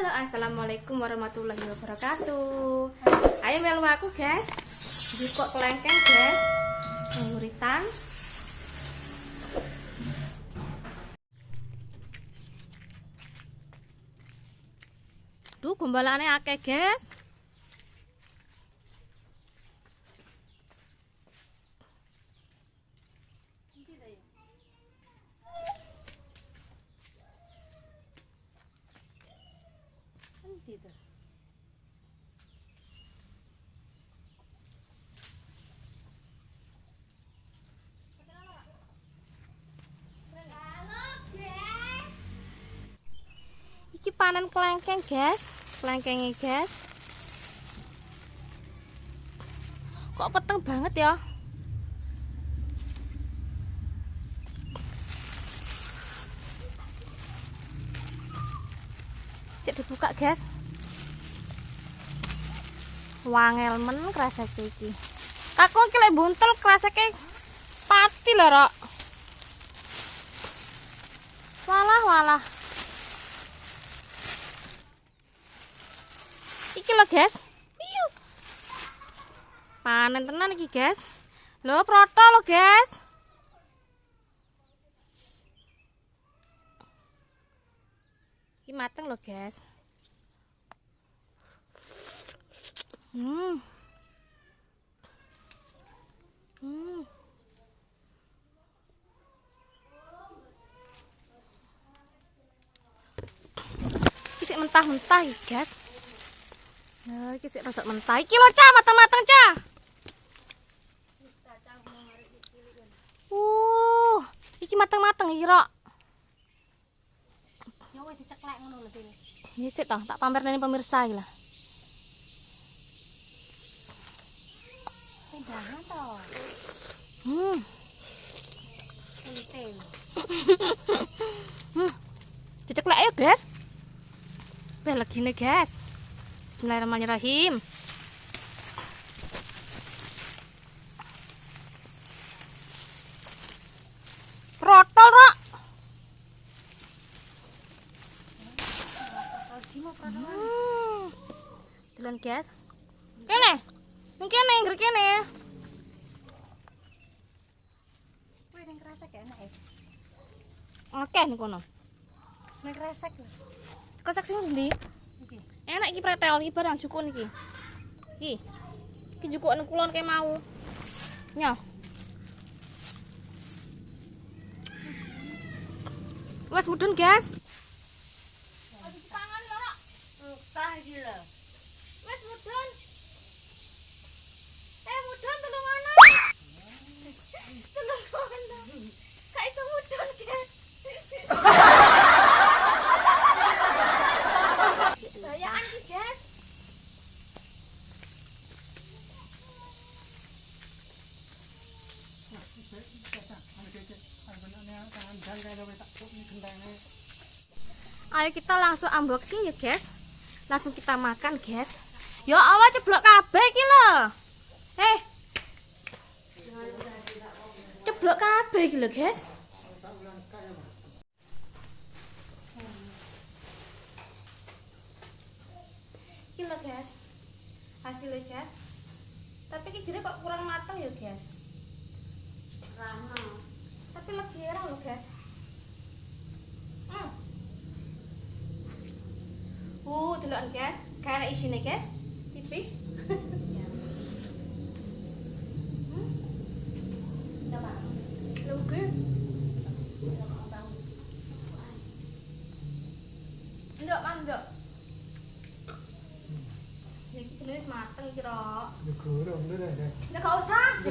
Halo, assalamualaikum warahmatullahi wabarakatuh. Ayo melu aku, guys. Jukuk kelengkeng, guys. Nguritan. Duh, gombalane akeh, guys. Iki panen kelengkeng, guys. Kelengkengnya, guys. Kok peteng banget ya? Cek dibuka, guys. Wangel men kreseke iki. Kakung iki lek buntel kreseke pati lho, Rok. Walah, walah. Iki lho, guys. Iyu. Panen tenan iki, guys. Lho, protol lho, guys. Iki mateng lho, guys. Iki sik mentah-mentah iki, guys. Nah, iki sik rada mentah. Iki lho, Cah, mateng-mateng, Cah. Iki mateng-mateng iki, Rok. Ya wis diceklek ngono lho, Dene. Ini sik toh, tak pamer nang pemirsa iki lah. Pindahan to. Kulite. Diceklek ayo, guys. Beh legine, guys. Bismillahirrahmanirrahim. Protol, Rok. Delon, guys. Kene. Ning kene, nggri kene. Kuwi ning kresek enak e. Akeh ning kono. Ning kresek lho. Kresek sing ndi? Iki. Enak iki pretel iki barang jukuk niki. Iki. Iki jukuk ning kulon kae mau. Nyoh. Wes mudhun, guys. Aja dipangan lho, Rok. Entah iki lho. Wes mudhun. Mudhun tulungono. Tulungono. Gak iso mudhun, guys. Bayaan iki, guys. Ayo kita langsung unboxing ya, guys. Langsung kita makan, guys. Ya Allah, ceblok kabeh iki lho. Ceblok kabeh iki lho, guys. Iki lho, guys. Hasilnya, guys. Tapi iki jere kok kurang mateng ya, guys. Rano. Tapi lebih erang lho, guys. Deloken, guys. Kayak isine, guys. Tipis. Legi. Ndok, mandok. Iki jenis mateng iki, Rok. Ya gorong lho deh. Ya gak usah.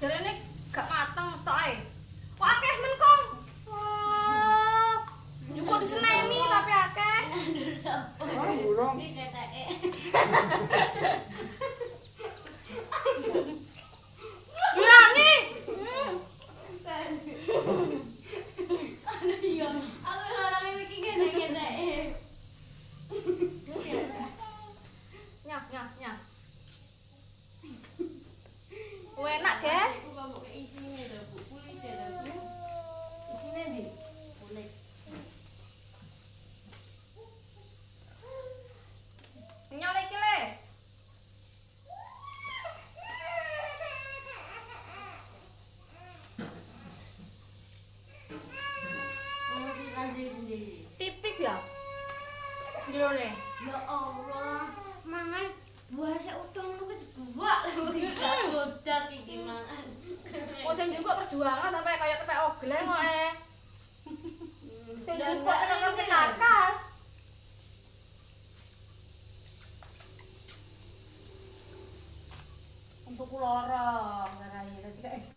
Jarene gak mateng stok ae. Kok akeh men, Kong? Wah. Yo kok diseneni tapi akeh. Ah, gorong. Iki keteke. Ya nih. Aduh iya. Aku ngarani iki kene-kene. Nyah, nyah, nyah. Enak, guys. Aku kok mbok isine lho, Bu. Kulite lho, Bu. Isine ndi? Kulit. Jerone. Ya Allah, mangan buah sik utuh ngono kuwi dibuak lho iki bodak iki mangan. Oh, sing juga perjuangan sampai kayak ketek ogleng kok eh. Sing juga tekan ngerti nakal. Untuk loro ngarai dadi kayak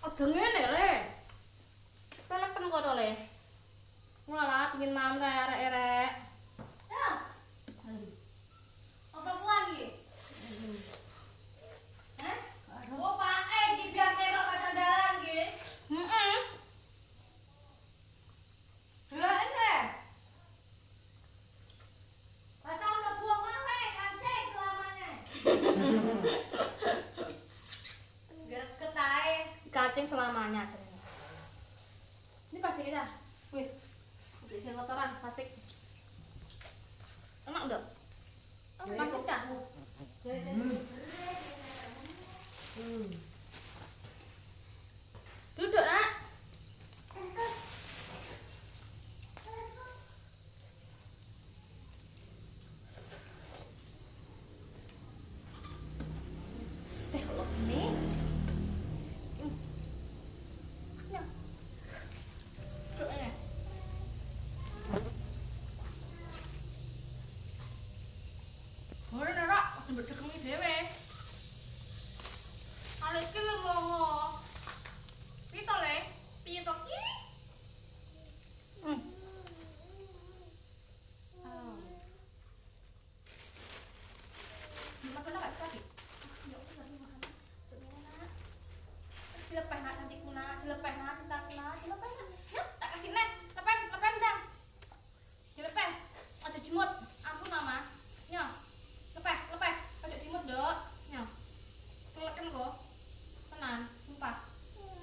Aja ngene le. Teleken kono le. Ngolah pengin mam rek-rek. Ya. Apa puan iki? Hah? Oh, Pak, iki biar kerok kasandalan iki. Heeh. Delokne. Pasal mlebu omah kancing selamanya. Greget ae. Kacing selamanya jenenge. Ini pasti kita. Wih. Udah kotoran plastik. Enak enggak? Plastik kah? Duduk, Nak. Kalau ini. Ya. Duduk ini. Ora ora, aja mbok dekengi dhewe. Ale iki lho longo. Piye to, Le? Piye to ki? Makan gak sekali? Ya Allah, makan. Cuk ngene, Nak. Dilepeh nak cantikku nak, dilepeh nak cintaku nak, dilepeh nak. Ya, tak kasih nek, lepen, lepen dah. Dilepeh. Aja jemut. Ampun mama. Nyo. Lepeh, lepeh. Aja jemut, Dok. Nyo. Keleken kok. Tenan, sumpah.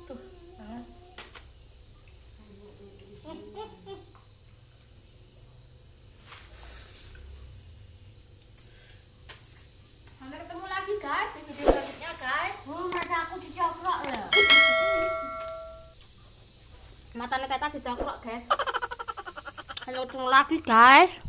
Tuh, jangan. Sampai ketemu lagi guys di video selanjutnya guys. Bu, mata aku dicokrok lho. Matanya Teta dicokrok guys. Sampai ketemu lagi guys.